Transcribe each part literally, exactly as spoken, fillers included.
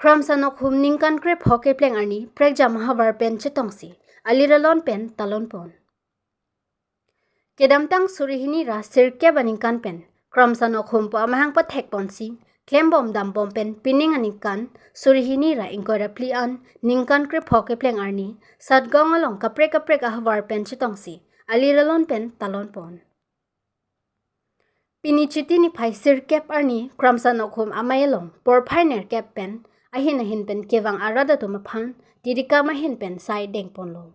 Kramsa Nokhum ningkan krepho kepleng arni prekjam ahavar pen chetongsi alir alon pen talon pon. Kedamtang suri hini ra sirkep aningkan pen Kramsa Nokhum pu amahang pathek ponsi klembom dambom pen pining aningkan suri hini ra ingkoi ra phli an ningkan krepho kepleng arni Satgaon along kaprek kaprek ahavar pen chetongsi alir alon pen talon pon. Pini Chiti niphai sirkep arni Kramsa Nokhum amei along porphai nerkep pen ahin ahin pen kevang arat atum aphan tirikam ahin pen sai dengponlo.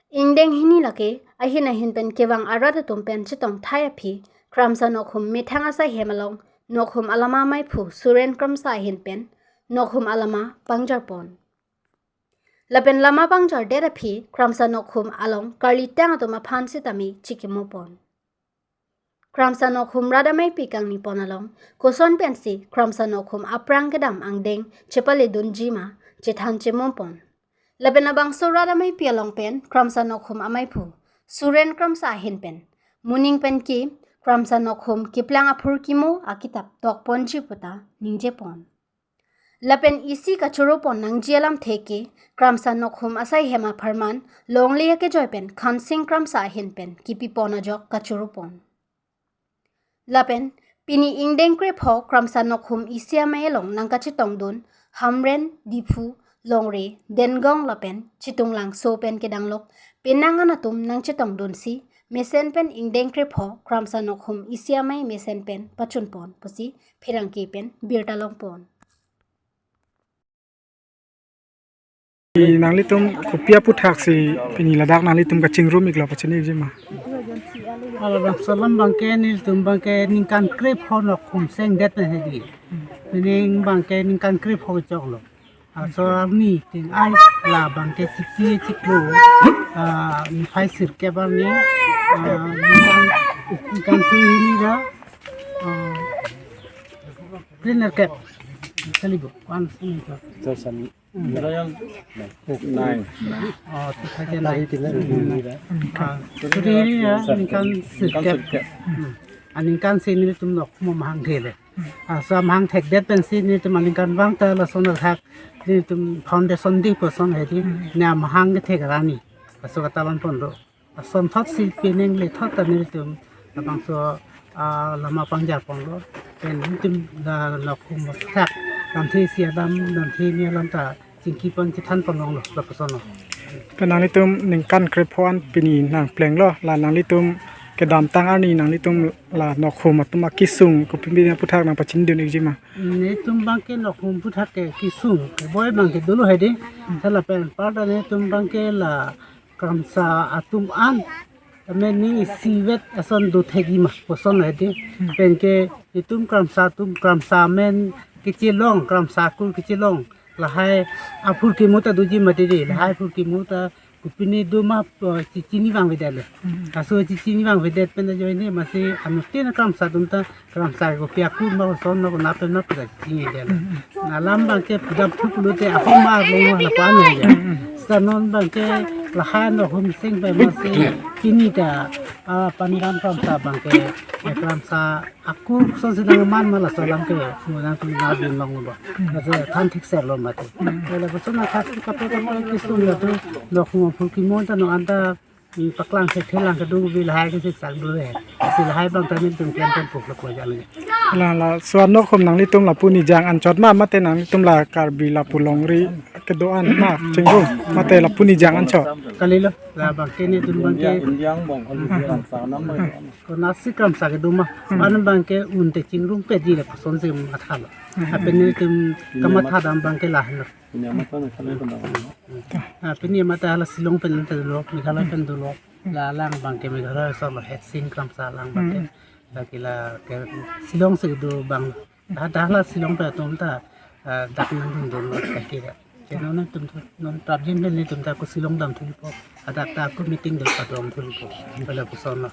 Ingdeng hini lake ahin ahin pen kevang arat atum pen chetong thai aphi Kramsa Nokhum methang asai hem along Nokhum alama meiphu Suren Kramsa ahin pen Nokhum alama pangjar pon. Lapen lama pangjar det aphi Kramsa Nokhum along karlitang atum aphan sitame chikimo pon. Kramsa Nokhum rat ameipi kangni pon along koson pensi Kramsa Nokhum aphrang kedam angdeng chepale dunji ma chethan chemom pon. Lapen labangso rat ameipi along pen Kramsa Nokhum ameiphu Suren Kramsa ahin pen muning pen ke Kramsa Nokhum keplang aphurkimo akitap tok ponji puta ningje pon. Lapen isi kachoro pon nangji alamthe ke Kramsa Nokhum asai hem apharman longle akejoi pen Khansing Kramsa ahin pen kipi pon ajok kachoro pon. Lapen pini ingdeng krepho Kramsa Nokhum isi amei along nangkachetongdun Hamren, Diphu, Longri, Dengong lapen Chitunglangso pen kedanglok penang an atum nangchetongdunsi mesen pen ingdeng krepho Kramsa Nokhum isi amei mesen pen pachun pon pusi pherangke pen birta long pon. Nanglitum kopi aputhak si pini ladak nanglitum kachingrum iklo pachini ikji ma? Halabangso alam abangke nelitum abangke ningkan krepho Nokhum sengdet na hedi. Pining abangke ningkan krepho choklo. Laso arni ting ai la abangke Chiti chiklo, ah, niphai sirkep arni, ah, ningkan, ningkan suri hini ra, ah, phli nerkep. Kalibo, one sini to. Two thousand nine. Oh, two thousand nine. Ah, suri hini ra, ningkan sirkep. Hmm. Ah, ningkan sini tum Nokhum amahang thele. Laso amahang thekdet pensi nelitum aningkanvang ta lason athak nelitum foundation day puson hedi ne amahang kethek arni laso katalon ponlo. Lason thotsi pining le thot ta nelitum labangso, ah, lama pangjar ponlo. Pen nelitum la Nokhum thak lamthe isi alam lamthe hini alam ta chingki pon chethan pon longlo lapuson lo. Pen nanglitum ningkan krepho an pini nangplenglo, la nanglitum kedamtang arni nanglitum la Nokhum atum akesung kopi pini aputhak nangpachindun ikji ma? Nelitum abangke Nokhum aputhak ke kesung keboi abangke dolo hedi. Sala pen parda nelitum abangke la Kramsa atum an, tame ni isivet ason do thekji ma puson hedi. Penke itum Kramsa atum Kramsa amen kechelong, Kramsa akur kechelong. Lahai aphurkimo ta doji mati dei, lahai aphurkimo ta kopine do ma, eh, chechinivang avedet le. Laso chechinivang avedet pen ajoine masi anuttin Kramsa atum ta Kramsa kopi akur ma koson ma konat pen ma puta chechinidetlo. Alam abangke pudam thu pulote ahom arlo ma lapu-an ya. Seta non abangke lahai Nokhum seng pen masi pini ta, ah, Paniram Kramsa abangke, eh, Kramsa akur sonsi nangman ma laso alam ke ngunang tu nabin long ba. Laso than thik ser lo mati. Lapuson athak kape kape kesung lo tu Nokhum aphurkimo ta non anta, hmm, paklang se thelang kedo bi lahai ke se sang do le. Si lahai abang ta nelitum klem klem puk lo ko jang le. La laso Nokhum nanglitum lapu nijang anchot ma mate nanglitum la Karbi lapu longri kedo-an ma chingrum mate lapu nijang anchot? Kalilo, la abangke nelitum abangke Indiang bang, kalau Kramsa nam bang. Konatsi Kramsa kedo ma. Hmm. An abangke un te chingrumpetji lapusonsi mathalo. Hmm. Lapen nelitum kamatha dam abangke lahelo. Pini amat ta na kali pun dam. Ah, pini amat ta hala Shillong pen ta dolo, Meghalaya pen dolo. La alang abangke Meghalaya aso lo, Hetsing Kramsa alang abangke. Hmm. Lake la ke Shillong si do abang. Dah, dah la Shillong pen atum ta, ah, dak nangdundun lo kake da. Cheno nangtum thu, non prapjin pen nelitum ta ko Shillong dam thulipo. Hadak ta ko meeting do padom thulipo. Pala puson lo.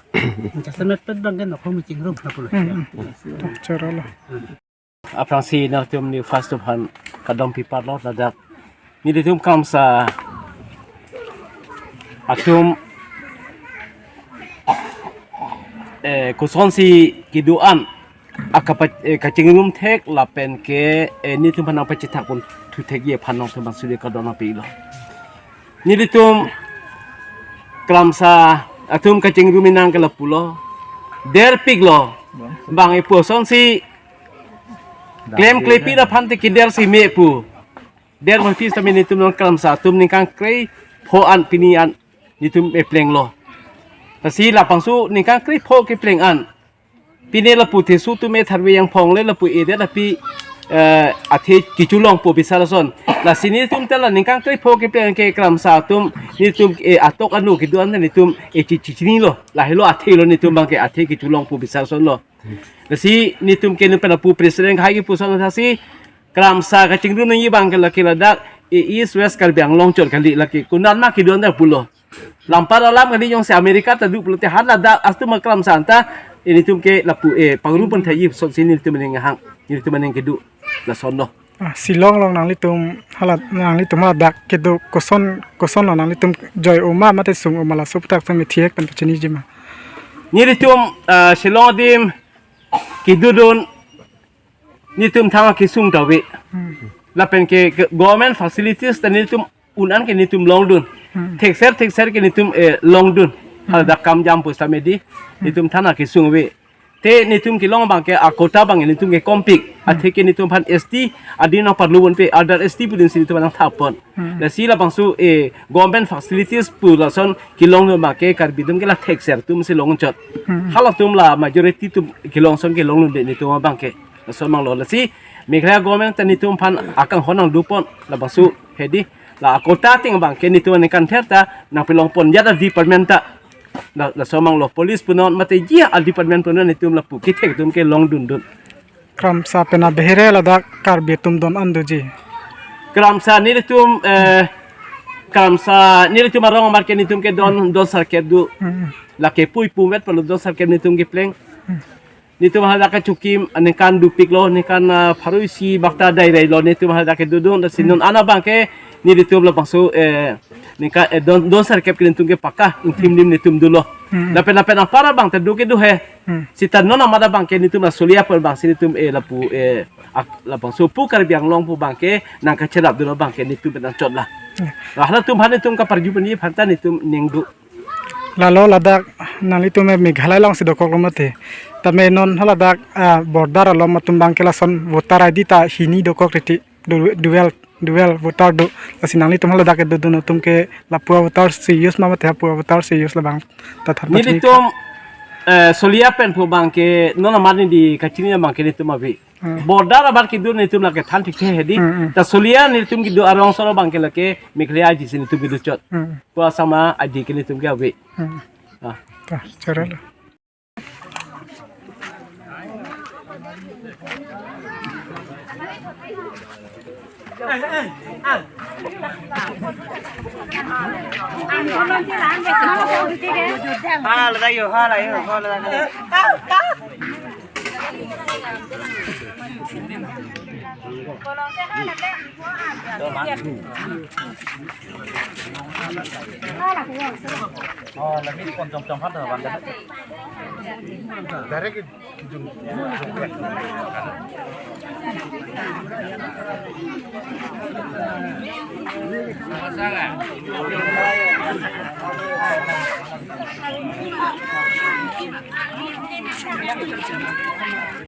Jasemet pet abangke Nokhum chingrum na pulo. Hmm, hmm. Tok choro lo. Hmm. Aphrangsi nangtum ni first of hand kadom pipar lo ladak. Nelitum Kramsa atum, eh, kosonsi kedo-an akapa, eh, kachingrum thek lapen ke, eh, nelitum aphan nangpachethak pon thu thekji aphan nangtum aphan suri kardom nangpilo. Nelitum KRAMSA atum kachingrum inang ke lapulo. Derpiklo. Bang ipu asonsi klemklepik aphan te keder si me pu. Derpik setame nelitum non KRAMSA atum ningkan krepho an pini an nelitum eplenglo. Lasi labangso ningkan krepho kepleng an pini lapu Teso atum e tharve yang phong le lapu e det api, eh, athe kecholongpo bisar ason. Lasi nelitum ta la ningkan krepho kepleng ke KRAMSA atum nelitum, eh, atok anu kedo an nelitum, eh, chi-, chi-, chinilo. Lahelo athelo nelitum abang ke athe kecholongpo bisar asonlo. Lasi nelitum ke nelitum pen lapu president hai kipu ason lasi KRAMSA kachingrum nangji abang ke lake ladak, eh, East West Karbi Anglong chot kali lake konat ma kedo an ta pulo. Lampar alam kali jongsi America ta do pulote hala dak atum KRAMSA anta nelitum ke lapu, eh, pangrum pon thaiji asonsi nelitum aning hang, nelitum aning kedo lasonlo. Ah, Shillong along nanglitum hala, nanglitum hala dak kedo koson, kosonlo nanglitum joi-o ma mate sung-o ma laso aputhak tame thihek pen pachiniji ma? Nelitum, ah, Shillong adim kedodun nelitum thang kesung ta ave. Hmm. Lapen ke, ke government facilities ta nelitum un an ke nelitum longdun. Hmm. Thekser thekser ke nelitum, eh, longdun. Hmm. Hala dak kam jam pusitame di. Hmm. Nelitum thang kesung ave. Te nelitum kelong abang ke akota abang nelitum ke kompik. Hmm. Athe ke nelitum aphan S T adim nangparlu ponpe, other S T pudin si nelitum nangthap pon. Hmm. Lasi labangso, eh, government facilities pu lason kelongdun abang ke Karbi atum ke la thekser atum si longchot. Hmm. Halatum la majority atum kelong ason kelongdunde nelitum abang ke. Lason abanglo lasi Meghalaya government ta nelitum aphan akanghon nangdo pon labangso hedi la akota ateng abang ke nelitum aningkan ther ta nangpelong pon ajat adepartment ta. La, laso abanglo police punon mate ji adepartment punon nelitum lapu kethek atum ke longdundun. KRAMSA pen abehere ladak Karbi atum don an doji? KRAMSA nelitum, eh, KRAMSA nelitum arong amar ke nelitum ke don, don sarkep do. Hmm. Lake pui pumet palo don sarkep nelitum kepleng. Hmm. Nelitum hala dak kechokim aningkan dopiklo, aningkan, ah, pharo isi bak ta dairailo nelitum hala dak kedodun, lasi non an abang ke nelitum labangso, eh, ningkan, eh, don, don sarkep ke nelitum ke pakka ingthim lim nelitum dolo. Hmm. Lapen lapen apar abang ta do kedo he. Hmm. Seta non amat abang ke nelitum la Solia pen abang si nelitum, eh, lapu, eh, ak-, labangso pu Karbi Anglong pu abang ke nangkacherap dolo abang ke nelitum pen nangchotlo. Hmm. Halatum aphan nelitum kaparju pen ji aphan ta nelitum aning do. Lalo ladak nanglitum me Meghalaya alongsi dokoklo mati. Tame non haladak, ah, border along atum abang ke lason voter I D ta hini dokok titi du-, dual, dual voter do. Lasi nanglitum haladak kedodun atum ke lapu avoter si use ma mati hapu avoter si use labang ta than pachini. Nelitum, eh, Solia pen pu abang ke non amat neli kachini abang ke nelitum ave. Hmm. Border abar kedo nelitum lake than thekthe hedi. Hmm, hmm. Ta Solia nelitum kedo arong solo abang ke lake Meghalaya I D si nelitum kedochot. Hmm. Pu Assam I D ke nelitum ke ave. Hmm. Ah. Ta, chorolo. Hala lagayo, hala yo, hala lagayo.